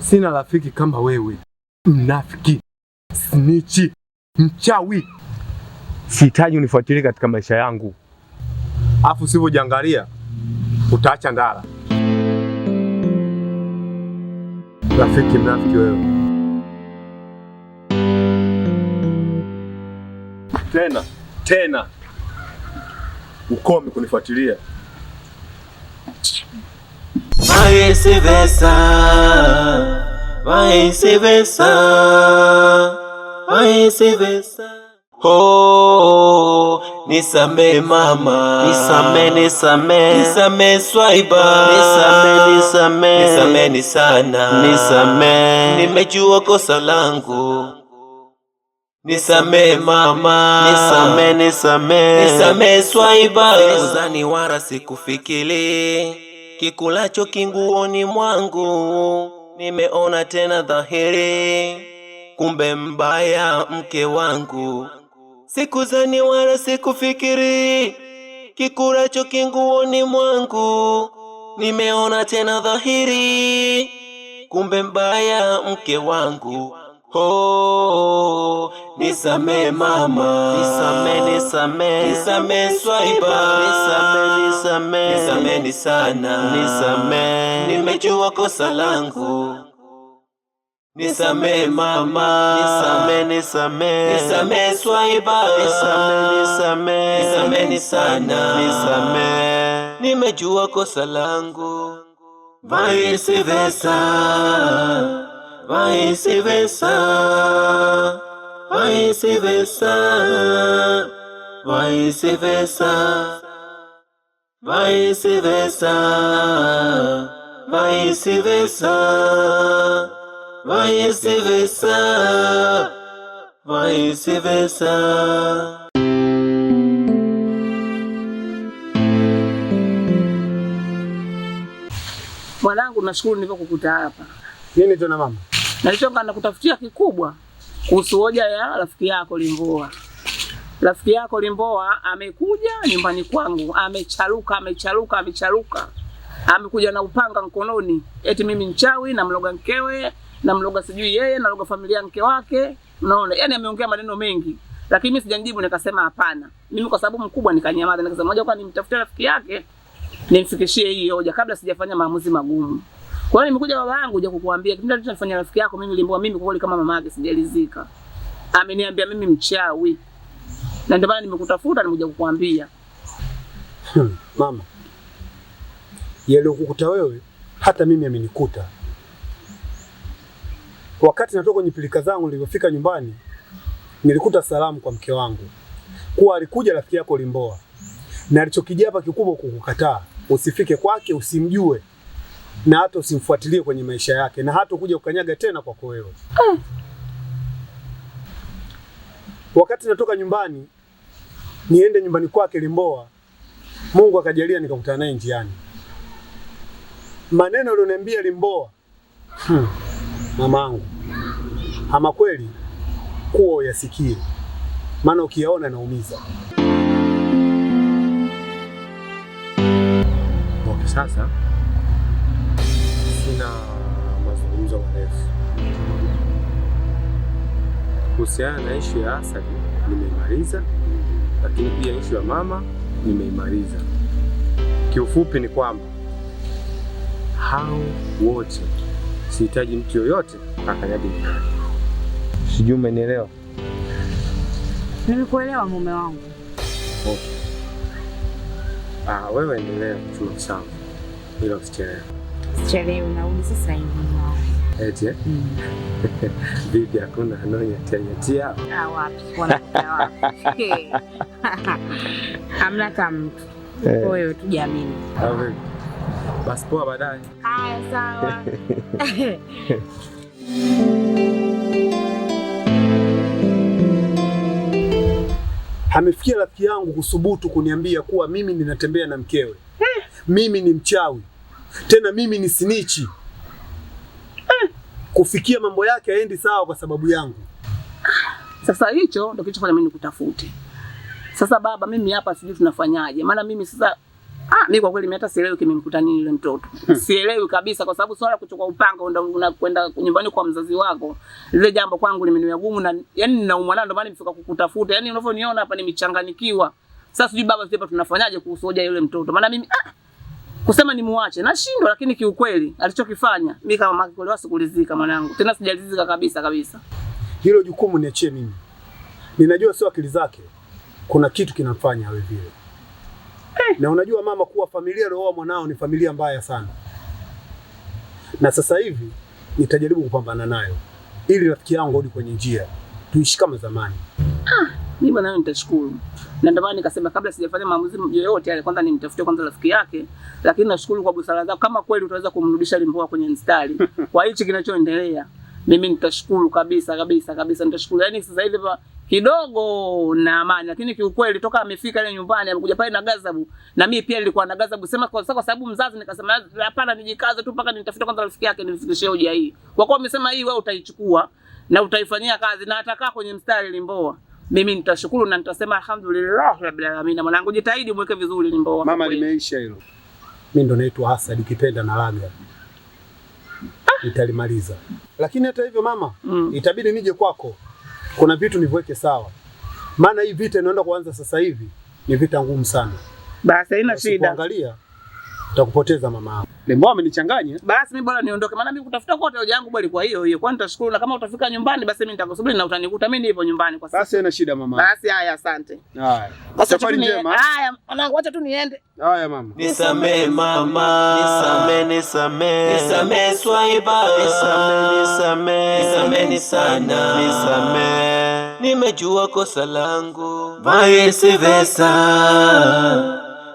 Sina rafiki kama wewe, mnafiki, snitch, mchawi. Sihitaji unifuatilie katika maisha yangu, afu usivyojiangalia utaacha ndala. Rafiki mnafiki wewe. Tena tena ukome kunifuatilia. Vice versa, vice versa, vice versa. Oh, nisamee mama, nisamee, nisamee, nisamee swaiba, nisamee, nisamee, nisamee sana, nisamee, nimejua kosa langu. Nisamee mama, nisamee, nisamee, nisamee swaiba. Sikuzani wala sikufikiri, kikulacho kinguoni mwangu, nimeona tena dhahiri, kumbe mbaya mke wangu. Sikuzani wala sikufikiri, kikulacho kinguoni mwangu, nimeona tena dhahiri, kumbe mbaya mke wangu. Oh, nisamee mama, nisamee, nisamee, nisamee swaiba, nisamee, nisamee, nisamee sana, nisamee, nimejua kosa langu. Nisamee mama, nisamee, nisamee, nisamee swaiba, nisamee, nisamee, nisamee sana, nisamee, nimejua kosa langu. Vice versa, vice versa, vice versa, vice versa, vice versa, vice versa, vice versa, vice versa. Mwanangu, nashukuru nilivyokukuta hapa. Nini tena mama? Nalichoka nakutafutia kikubwa kuhusu hoja ya rafiki yako Limboa. Rafiki yako Limboa amekuja nyumbani kwangu, amecharuka, amecharuka, amecharuka. Amekuja na upanga mkononi, eti mimi mchawi, namloga mkewe, namloga sijui yeye, namloga familia ya mke wake. Unaona? Yaani ameongea maneno mengi. Lakini mimi sijamjibu, nikasema hapana. Mimi kwa sababu mkubwa nikanyamaza, nikasema moja kwa nimtafutie rafiki yake nimfikishie hii hoja kabla sijafanya maamuzi magumu. Kwa hiyo nimekuja baba yangu kuja kukuambia kipindi alichofanya rafiki yako mimi Limboa, mimi kwa kweli kama mama yake sijalizika. Ameniambia mimi mchawi. Na ndio maana nimekutafuta nimekuja kukuambia. Mama, yaliyokukuta wewe hata mimi amenikuta. Wakati natoka kwenye pilika zangu nilipofika nyumbani, nilikuta salamu kwa mke wangu kuwa alikuja rafiki yako Limboa, na alichokijia hapa kikubwa kukukataa usifike kwake, usimjue na hata usimfuatilie kwenye maisha yake, na hata kuja kukanyaga tena kwako wewe. Wakati natoka nyumbani niende nyumbani kwake Limboa, Mungu akajalia nikakutana naye njiani. Maneno aliyoniambia Limboa, mamangu, ama kweli kuwa uyasikie, maana ukiyaona naumiza. Okay, sasa sina mazungumzo marefu kuhusiana na ishu ya Asali nimeimaliza, lakini pia ishu ya mama nimeimaliza. Kiufupi ni kwamba hao wote sihitaji mtu yoyote akanyage nyumbani. Sijui umenielewa? Nimekuelewa mume wangu. Okay. Ah, wewe endelea kuchuma kisamvu ila usichelewe. Sichelewi, narudi sasa hivi mume wangu. Eti eh? Vipi, hakuna anaonyatia nyatia? Ah, wapi? Wanatokea wapi? Hamna hata mtu. Eh. Wewe tu jiamini. Au vipi? Basi poa, baadaye. Haya, sawa. Amefikia rafiki yangu kusubutu kuniambia kuwa mimi ninatembea na mkewe, mimi ni mchawi, tena mimi ni sinichi. Kufikia mambo yake haendi sawa kwa sababu yangu. Sasa hicho ndio kilichofanya mimi nikutafute. Sasa baba, mimi hapa sijui tunafanyaje, maana mimi sasa Mimi kwa kweli mimi hata sielewi kimemkuta nini yule mtoto. Sielewi kabisa kwa sababu swala kuchukua upanga unakwenda nyumbani kwa mzazi wako. Lile jambo kwangu limeniwa gumu na yani ninaumwa nalo, ndio maana nimefika kukutafuta. Yaani unavyoniona hapa nimechanganyikiwa. Sasa sijui baba sisi hapa tunafanyaje kuhusu hoja yule mtoto. Maana mimi kusema nimuache nashindwa, lakini kiukweli alichokifanya mimi kama mama kuelewa sikulizika mwanangu. Tena sijalizika kabisa kabisa. Hilo jukumu niachie mimi. Ninajua sio akili zake. Kuna kitu kinamfanya awe vile. Na unajua mama kuwa familia aliyooa mwanao ni familia mbaya sana. Na sasa hivi nitajaribu kupambana nayo ili rafiki yangu arudi kwenye njia, tuishi kama zamani. Mimi bwana nitashukuru. Na ndio maana nikasema kabla sijafanya maamuzi yoyote yale kwanza nimtafute kwanza rafiki yake, lakini nashukuru kwa busara zako kama kweli utaweza kumrudisha Limboa kwenye mstari. Kwa hichi kinachoendelea mimi nitashukuru kabisa kabisa kabisa, nitashukuru. Yaani sasa hivi kidogo na amani, lakini kiukweli toka amefika ile nyumbani amekuja pale na gazabu, na mimi pia nilikuwa na gazabu sema kwa sababu mzazi, nikasema hapana, nijikaze tu mpaka nitafute kwanza rafiki yake nimfikishie hoja hii. Kwa kuwa amesema hii wewe utaichukua na utaifanyia kazi na atakaa kwenye mstari Limboa, mimi nitashukuru na nitasema alhamdulillah rabbil alamin. Mwanangu jitahidi mweke vizuri Limboa. Mama, limeisha hilo. Mimi ndo naitwa Hassan ukipenda na Laga. Nitalimaliza. Lakini hata hivyo mama, itabidi nije kwako. Kuna vitu niviweke sawa. Maana hii vita inaenda kuanza sasa hivi ni vita ngumu sana. Basi haina shida. Usipoangalia utakupoteza mama yangu. Limboa amenichanganya. Basi mimi bora niondoke, maana mimi kutafuta kote hoja yangu bali kwa hiyo hiyo. Kwani nitashukuru, na kama utafika nyumbani basi mimi nitakusubiri na utanikuta mimi nipo nyumbani kwa sasa. Basi haina shida mama. Basi haya, asante. Haya. Safari njema. Haya, mwanangu acha tu niende. Haya mama. Nisamee mama, nisamee, nisamee. Nisamee swaiba, nisamee, nisamee. Nisamee sana, nisamee. Nimejua kosa langu. Vice versa.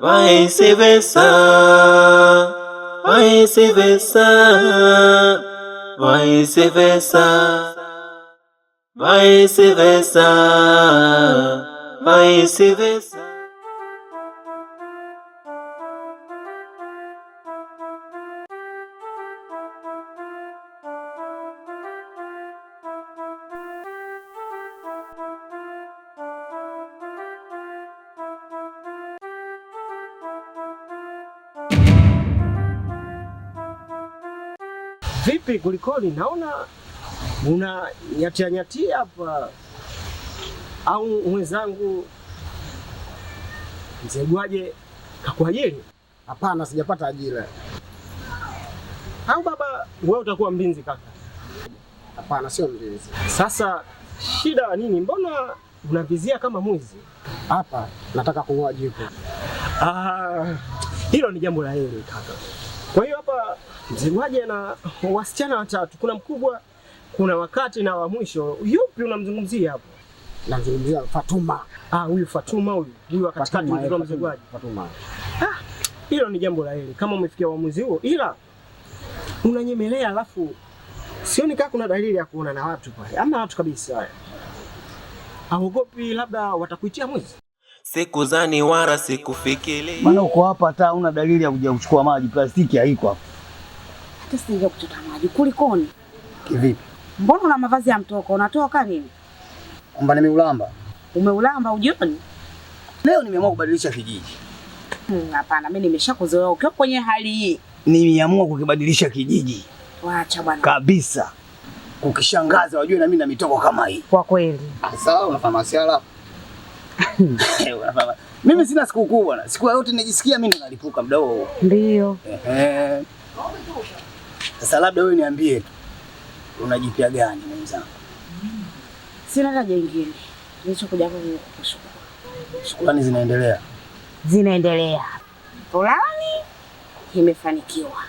Vice versa. Vice versa. Vice versa. Vice versa. Vice versa. Vipi kulikoni? Naona una nyatia nyatia hapa, au mwenzangu Mzee Gwaje kakuajiri? Hapana, sijapata ajira. Au baba wewe utakuwa mlinzi kaka? Hapana, sio mlinzi. Sasa shida nini? Mbona unavizia kama mwizi? Hapa nataka kung'oa jiko. Hilo ni jambo la heri kaka. Kwa hiyo hapa Mzee Gwaje na wasichana watatu, kuna mkubwa, kuna wakati na wa mwisho. Yupi unamzungumzia hapo? Namzungumzia Fatuma. Huyu Fatuma huyu wa katikati ndio Mzee Gwaje. Fatuma. Hilo ni jambo la heri kama umefikia uamuzi huo, ila unanyemelea alafu sioni kama kuna dalili ya kuona na watu pale. Ama watu kabisa. Haogopi labda watakuitia mwizi? Sikuzani wala sikufikiri. Maana uko hapa hata una dalili ya kuja kuchukua maji, plastiki haiko hapa. Hata sija kuchota maji. Kulikoni? Kivipi? Mbona una mavazi ya mtoko? Unatoka nini? Kwamba nimeulamba. Umeulamba ujioni? Leo nimeamua kubadilisha kijiji. Hapana, mimi nimeshakuzoea ukiwa kwenye hali hii. Nimeamua kukibadilisha kijiji. Waacha bwana. Kabisa. Kukishangaza wajue na mimi na mitoko kama hii. Kwa kweli. Sawa, unafanya masiala. Mimi sina sikukuu bwana. Siku yote najisikia mimi ndo nalipuka muda huo. Ndio. Sasa labda wewe niambie tu, unajipia gani mwenzangu? Sina hata jingine. Nilichokuja hapa ni kukushukuru. Shukrani zinaendelea. Zinaendelea. Plani imefanikiwa.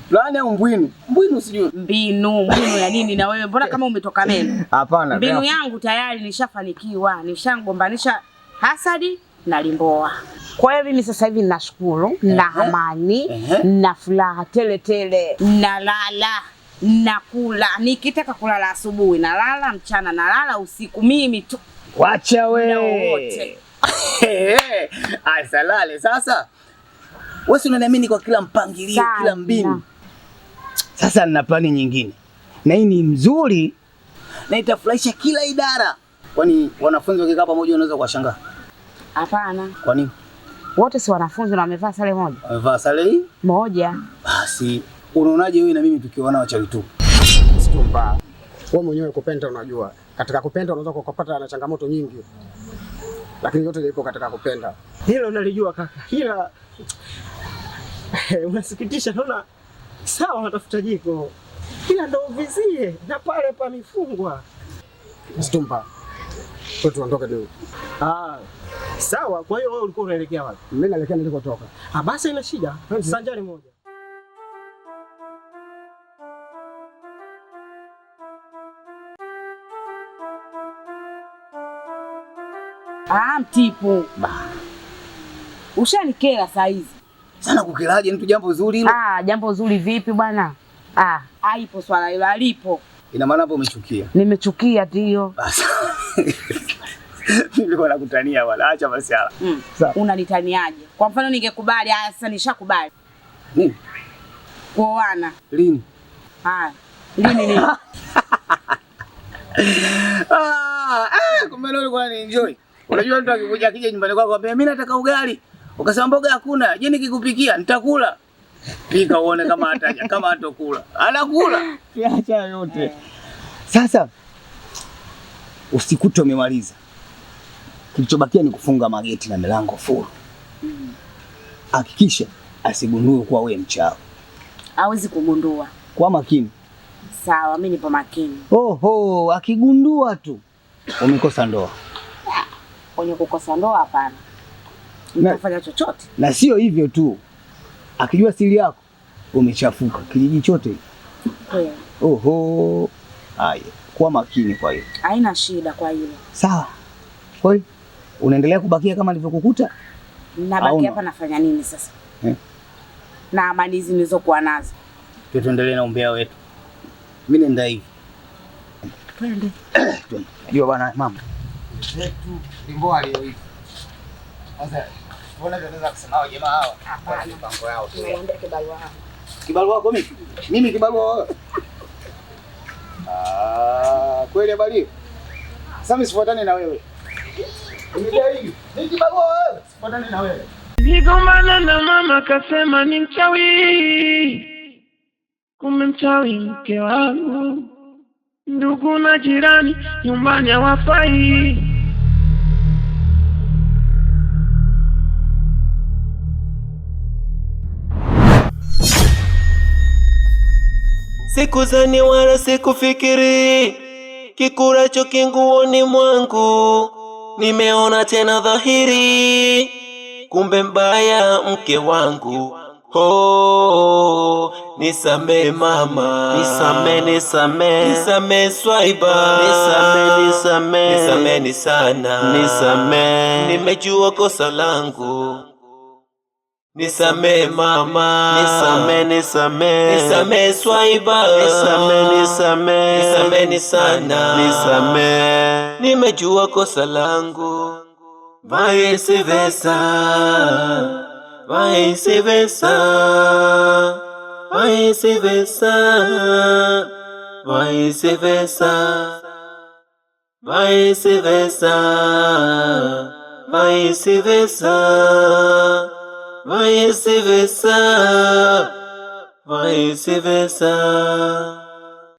Plani au mbinu? Mbinu sijui. Mbinu ya nini na wewe? Mbona kama umetoka meno? Hapana. Mbinu yangu tayari nishafanikiwa, nishangombanisha Hasadi na Limboa. Kwa hiyo mimi sasa hivi ninashukuru, na amani, na furaha tele tele, nalala, nakula. Nikitaka kulala asubuhi nalala, mchana nalala, usiku mimi tu. Wacha wewe. Wote. Asalale sasa. Wewe unaniamini kwa kila mpangilio, kila mbinu. Sasa nina plani nyingine. Na hii ni mzuri na itafurahisha kila idara. Kwani wanafunzi wakikaa pamoja unaweza kuwashangaa? Hapana. Kwa nini? Wote si wanafunzi na wamevaa sare moja. Wamevaa sare hii? Moja. Basi unaonaje wewe na mimi tukiona wachawi tu? Situmba. Wewe mwenyewe kupenda unajua. Katika kupenda unaweza kukapata na changamoto nyingi. Lakini yote ipo katika kupenda. Hilo nalijua kaka, ila unasikitisha, naona sawa wanatafuta jiko, ila ndo uvizie na pale pamefungwa. Situmba. Wewe tuondoke tu. Ah, sawa. Kwa hiyo wewe ulikuwa unaelekea wapi? Mimi naelekea nilikotoka. Ah, basi ina shida, sanjari moja. Ah, Mtipu. Ushanikera saa hizi. Sana kukeraje mtu jambo zuri hilo? Ah, jambo zuri vipi bwana? Ah, haipo swala hilo, alipo. Ina maana hapo umechukia. Nimechukia ndio. Basi. Nilikuwa nakutania wala acha basi hala. Unanitaniaje? Kwa mfano ningekubali, haya sasa nishakubali. Nini? Kuoana. Lini? Haya. Lini nini? Kumbe leo ulikuwa unanienjoy. Unajua mtu akikuja akija nyumbani kwako akwambia mimi nataka ugali. Ukasema mboga hakuna. Je, nikikupikia nitakula? Pika uone kama ataja, kama hatokula. Anakula. Acha yote. Sasa usikute umemaliza. Kilichobakia ni kufunga mageti na milango furu. Hakikisha asigundue kuwa wewe mchawi. Hawezi kugundua. Kwa makini. Sawa, mimi nipo makini. Oho, akigundua tu umekosa ndoa. Kwenye kukosa ndoa hapana. Nitafanya chochote. Na sio hivyo tu. Akijua siri yako umechafuka kijiji chote. Kweli. Oho. Haya, kuwa makini kwa hiyo. Haina shida kwa hilo. Sawa. Kwa hiyo unaendelea kubakia kama nilivyokukuta? Nabaki hapa nafanya nini sasa? Na amani hizi nilizokuwa nazo. Tuendelee na umbea wetu. Mimi nenda hivi. Twende. Twende. Najua bwana mama. Zetu Limboa leo hivi. Sasa mbona tunaweza kusema hao jamaa hawa? Hapana, mipango yao. Tunaambia kibarua. Kibarua wako mimi? Mimi kibarua wewe? Ah, kweli habari. Sasa mimi sifuatane na wewe. Nimejaribu. Mimi kibarua wewe, sifuatane na wewe. Nigombana na mama kasema ni mchawi. Kumbe mchawi mke wangu. Ndugu na jirani nyumbani hawafai. Sikuzani wala sikufikiri, kikuracho kinguoni mwangu, nimeona tena dhahiri, kumbe mbaya mke wangu. Oh, nisame mama, nisame, nisame, nisame swaiba, nisame, nisame, nisameni sana, nisame, nimejua kosa langu. Nisame mama, nisame, nisame, nisame swaiba, nisame, nisame, nisameni sana, nisame, nimejua kosa langu. Vice versa, vice versa, vice versa, vice versa, vice versa, vice versa. Vice versa, vice versa.